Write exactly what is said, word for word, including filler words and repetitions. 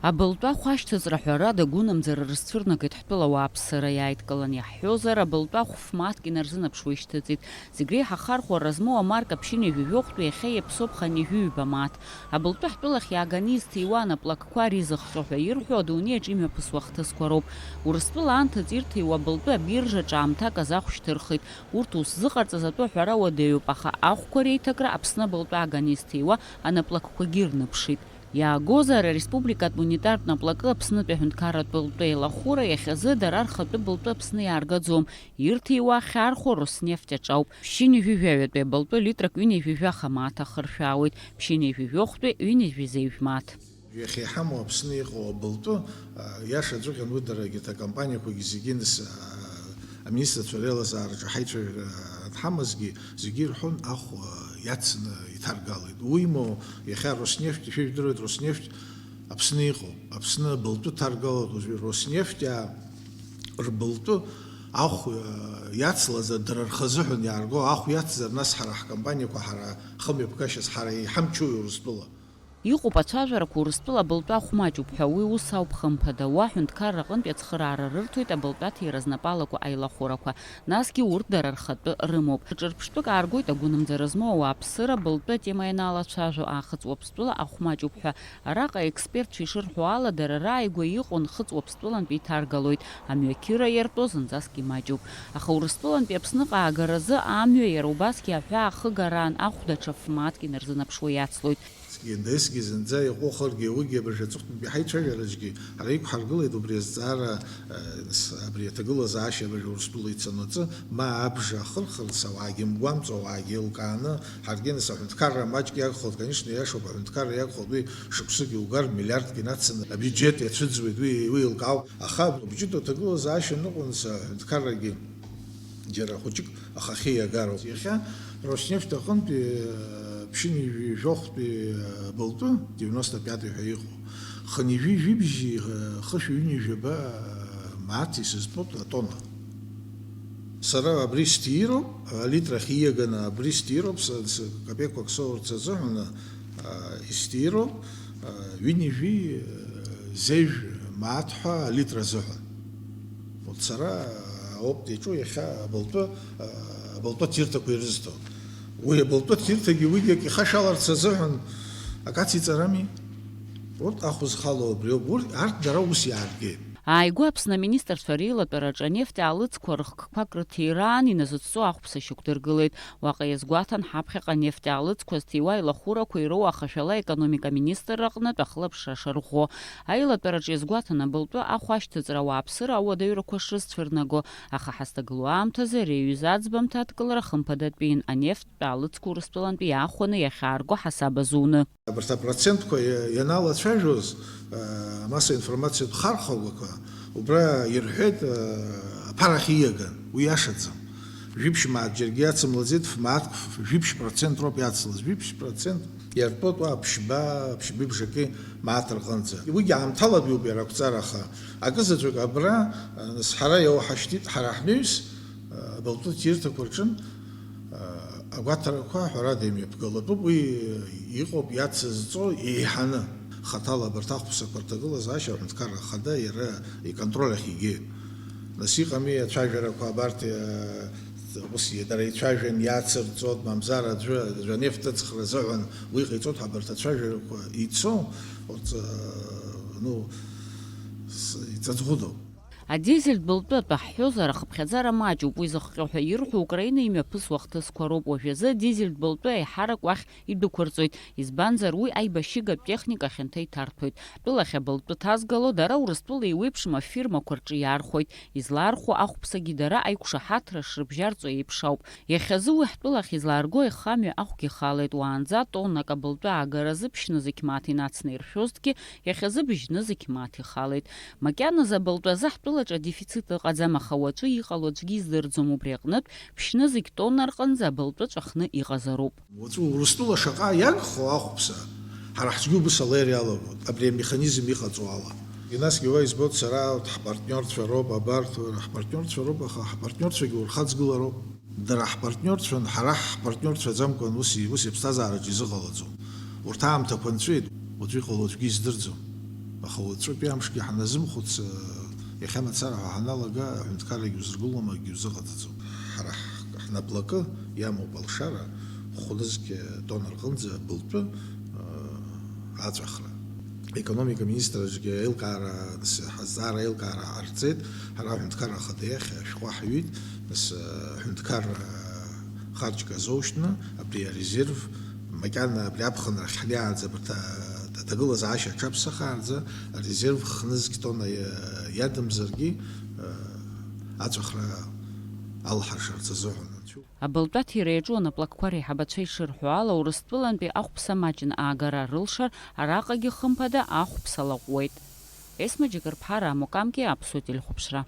Абылтәы ахә ашьҭыҵра ҳәарада гәынамӡара рызцәырнагеит ҳтәыла ауааԥсыра. Иааидкыланы иаҳҳәозар, абылтәы ахә ф-мааҭк инарзынаԥшуа ишьҭыҵит. Зегь реиҳа ахархәара змоу амарка ԥшьынҩажәи жәохәтәи иахьа иаԥсоуп хынҩажәи ҩба мааҭ. Абылтәы ҳтәылахь иааганы изҭиуа анаплакқәа ари зыхҟьо ҳәа ирҳәо адунеи аҿы имҩаԥысуа ахҭысқәа роуп. Урыстәыла анҭыҵ ирҭиуа абылтәы абиржаҿы аамҭак азы ахә шьҭырхит. Урҭ ус зыҟарҵаз атәы аҳәара уадаҩуп, аха ахәқәа реиҭакра Аԥсны абылтәы ааганы изҭиуа анаплакқәагьы ирныԥшит. Иаагозар, ареспубликатә унитартә наплакы Аԥснытәи аҳәынҭқарратә былтәы еилахәыра иахьазы дара рхатәы былтәы Аԥсны иааргаӡом, ирҭиуа ахьаархәо Роснефть аҿауп. Ԥшьынҩажәи жәаҩатәи абылтәы литрак ҩынҩажәи жәаха мааҭ ахыршәаауеит, ԥшьынҩажәи жәохәтәи ҩынҩажәи зеижә мааҭ. Иахьа иҳамоу Аԥсны иҟоу абылтәы, а, иашаҵәҟьан уи дара егьырҭ акомпаниақәагьы зегьы нас, а, аминистрцәа реилазаараҿы ҳаицәажәара анҳамазгьы, зегьы ирҳәон, ахә, а, иацны иҭаргалеит. Уимоу, иахьа Роснефть, шәа ижәдыруеит, Роснефть Аԥсны иҟоуп. Аԥсны абылтәы ҭаргалоит уажәы Роснефть, а, рбылтәы ахә, а, иацлазар, дара рхазыҳәан иаарго ахә иацзар, нас ҳара ҳкомпаниақәа ҳара ҳхымҩаԥгашьас ҳара иҳамчуи Урыстәыла? Иҟоуп ацәажәарақәа Урыстәыла абылтәы ахә маҷуп ҳәа, уи ус ауп, хымԥада, уа аҳәынҭқарра аҟынтәи ацхыраара рырҭоит абылтәы аҭира знапалақәа аилахәырақәа, насгьы урҭ дара рхатәы рымоуп. Ҿырԥштәык ааргоит агәынамӡара змоу ауааԥсыра абылтәы атема ианалацәажәо, Аахыҵ Уаԥстәыла ахә маҷуп ҳәа. Араҟа аекспертцәа ишырҳәо ала, дара рааигәа иҟоу Нхыҵ Уаԥстәылантәи иҭаргалоит, амҩақьыра иартәо зынӡаск имаҷуп. Аха Урыстәылантәи Аԥсныҟа аагаразы амҩа иара убасгьы аҳәаа ахыгараан ахә даҽа ф-мааҭк инарзынаԥшуа иацлоит. Есгьы зынӡа иҟәыхыргьы, уигьы абыржәы аҵыхәтәантәи ҳаицәажәаразгьы ҳара иқәҳаргылеит убри азҵаара, э, с-, абри аҭагылазаашьа абыржәы Урыстәыла ицанаҵы, ма абжа ахырхырц, ауаагьы мгәамҵуа, ауаагьы еилкааны, ҳаргьы нас аҳәынҭқарра маҷк иагхоит, конечно, иашоуп, аҳәынҭқарра иагхоит, уи шықәсык иугар, миллиардк инацҵаны абиуџьет иацәыӡуеит, уи, уи еилкаауп. Аха абри ҷыда аҭагылазаашьа аныҟәынӡа аҳәынҭқаррагьы џьара хәыҷык ахахьы иагароуп. Иахьа Роснефть аҟынтәи, э, ԥшьынҩажәи жәохәтәи, э, былтәы, девяносто пятый ҳәа иҟоу, хынҩажәи жәибжьи, э, хышәи ҩынҩажәи жәаба, э, мааҭ исызтәуп атонна. Сара абри сҭироуп, алитрахь ииаганы абри сҭироуп, са, са капеқәак соурц азыҳәан, э, исҭироуп, э, ҩынҩажәи, э, зежә мааҭ ҳәа алитр азыҳәан. Вот сара, а, ауп иаҿу иахьа абылтәы, а, абылтәы ҭирҭақәа ирызҭо. Уи абылтәы ҭирҭагьы уигьы ак ихашаларц азыҳәан акы ациҵарами? Урҭ ахә зхало абриоуп. Урҭ, арҭ дара ус иааргеит. Ааигәа Аԥсны аминистрцәа реилатәараҿы анефть аалыҵқәа рыхкқәак рыҭираан иназыҵҵо ахәԥса шьақәдыргылеит. Уаҟа иазгәаҭан ҳаԥхьаҟа анефть аалыҵқәа зҭиуа аилахәырақәа ироуа ахашәала аекономика аминистрра аҟнытә ахылаԥшра шарӷәӷәо. Аилатәараҿы иазгәаҭан абылтәы ахә ашьҭыҵра ауааԥсыра ауадаҩрақәа шрызцәырнаго, аха ҳазҭагылоу аамҭазы ари аҩыза аӡбамҭа адкылара хымԥадатәин, анефттә аалыҵқәа Урыстәылантәи иаахәаны иахьаарго ҳасаб азуны. Абарҭ апроцентқәа иа-, ианалацәажәоз, а, амассовый информациатә хархәагақәа убра ирҳәеит, а, аԥарахь ииаган, уи иашаӡам. Жәиԥшь мааҭ џьаргьы иацымлаӡеит, ф-, мааҭк ф-, жәиԥшь процент роуп иацлаз, жәиԥшь процент иартәоит уа ԥшьба, ԥшьбеи бжаки мааҭ рҟынӡа. Уигьы аамҭалатәиуп иара ақәҵара, аха акызаҵәык абра, а, нас ҳара иауҳашьҭит, ҳара ҳнаҩс, а, абылтәы ҭирҭақәа рҿын, а, агәаҭарақәа, ҳәарада, имҩаԥгалатәуп, уи иҟоуп иацызҵо еиҳаны. Хаҭала абарҭ ахәԥсақәа рҭагылазаашьа аҳәынҭқарра ахада иара иконтроль ахь игеит. Нас иҟами ацәажәарақәа абарҭ, э, ус дара ицәажәан иацырҵоит, мамзар аӡәы, аӡәы анефт ыҵхра азыҳәан уи ҟаиҵоит ҳәа абарҭ ацәажәарақәа ицо, урҭ, э, ну, с-, иҵаҵӷәыдоуп. Адизельтә былтәы атәы ҳҳәозар, ахыԥхьаӡара маҷуп, уи зыхҟьо ҳәа ирҳәо Украина имҩаԥысуа ахҭысқәа роуп. Уажәазы адизельтә былтәы аиҳарак уахь идәықәырҵоит, избанзар, уи аибашьыгатә техника хьанҭа иҭарҭәоит. Ҳтәылахь абылтәы ҭазгало дара Урыстәыла еиуеиԥшым афирмақәа рҿы иаархәоит, излаархәо ахәԥсагьы дара аиқәшаҳаҭра шрыбжьарҵо еиԥш ауп. Иахьазы уи ҳтәылахь излаарго аихамҩа ахәгьы халеит, уаанӡа тоннак абылтәы аагаразы ԥшьнызқь мааҭ инацны иршәозҭгьы, иахьазы быжьнызқь мааҭ ихалеит. Макьаназы абылтәы азы ҳтәылаҿы адефицит ыҟаӡам, аха уаҵәы иҟало аӡәгьы издырӡом, убри аҟнытә, ԥшьнызқь тонна рҟынӡа абылтәы ҵәахны иҟазароуп. Уаҵәы Урыстәыла шаҟа иагхо ахәԥса, ҳара ҳцәгьа убыс ала иалагоит, абри амеханизм иҟаҵоу ала. Насгьы уа избоит сара, урҭ ҳпартниорцәа роуп, абарҭ, ҳпартниорцәа роуп, аха ҳпартниорцәагьы урхаҵгылароуп. Дара ҳпартниорцәан, ҳара ҳпартниорцәаӡамкәан ус, ус иаԥсҭазаараҿы изыҟалаӡом. Урҭ аамҭақәа нҵәеит, уаҵәы иҟало аӡәгьы издырӡом. Аха уаҵәтәи амшгьы ҳаназымхәыц, иахьа мацара ҳәа ҳаналага, аҳәынҭқаррагьы узыргылом, акгьы узыҟаҵаӡом. Ҳара ҳ-, ҳнаплакы иамоуп алшара, хәнызқь тонна рҟынӡа былтәы, аҵәахра. Економика министрраҿгьы аилкаара, нас, ҳазҵаара аилкаара ҟарҵеит, ҳара аҳәынҭқарра ахада иахь ашәҟәы ҳҩит, нас, аҳәынҭқарра харчк азоушьҭны, абри арезерв, макьана абри аԥхынрахь ҳнеиаанӡа, абарҭ, а, аҭагылазаашьа аҽаԥсахаанӡа, арезерв хнызқь тонна иа-, иадамзаргьы, а, аҵәахра алҳаршарц азыҳәан. Абылтәаҭира иаҿу анаплакқәа реиҳабацәа ишырҳәо ала, Урыстәылантәи ахәԥса маҷны аагара рылшар, араҟагьы хымԥада ахәԥса лаҟәуеит. Есма Џьакырԥҳа, Рамо Камки, Аԥсуа телехәаԥшра.